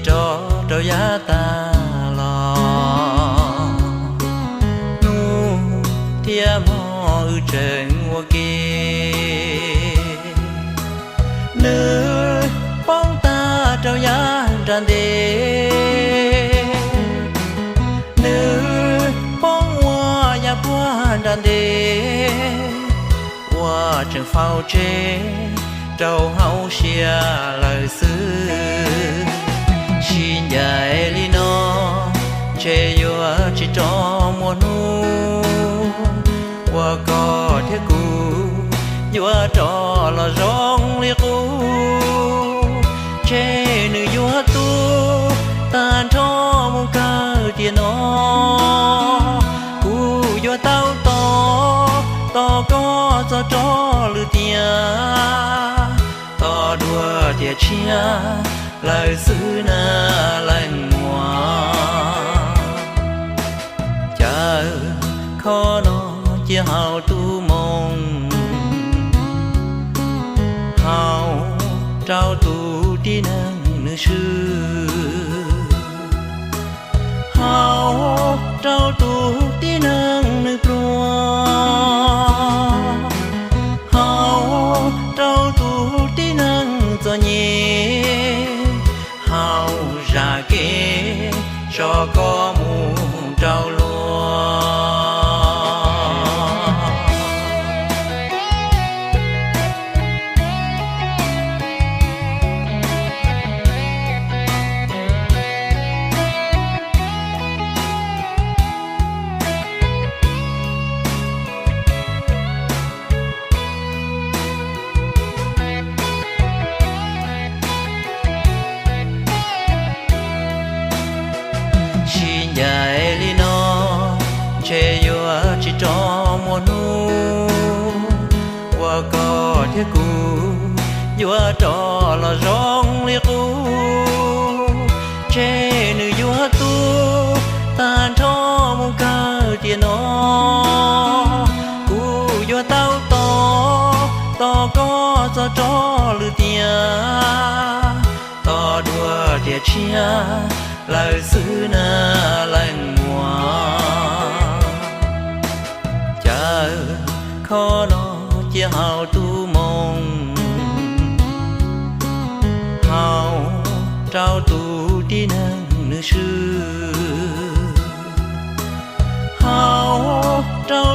rov rau yav tag los, hnub thiab hmo wb tseem ua ke. Nws poob tag rau yav nram ntej, nws poob ua yav puag nram ntej, ua tseem faus tseg rau hauv siab lawm xwb. Sib ncaim li no ntshe yuav tsis rov muaj hnub uas koj thiab kuv yuav rov los zoo li qub. Ntshe nws yuav tu tag nrho mus kawg tiam no, kuv yuav taub tos tos koj txog rov lwm tiam. Tos dua tiam tshiab lawm xwb na leej muam. Cas khob no cia haus tus moo haus rau tus tib neeg nws swb, haus rau tus tib neeg nws pluag, haus rau tus tib neeg txom nyem, haus zam kev tso koj mus rau luag. Sib ncaim li no ntshe yuav tsis rov muaj hnub uas koj thiab kuv yuav rov los zoo li qub. Ntshe nws yuav tu tag nrho mus kawg tiam no, kuv yuav taub tos tos koj txog rov lwm tiam. Tos dua tiam tshiab lawm xwb na leej muam. Cas khob no cia haus tus moo haus rau tus tib neeg nws swb, haus rau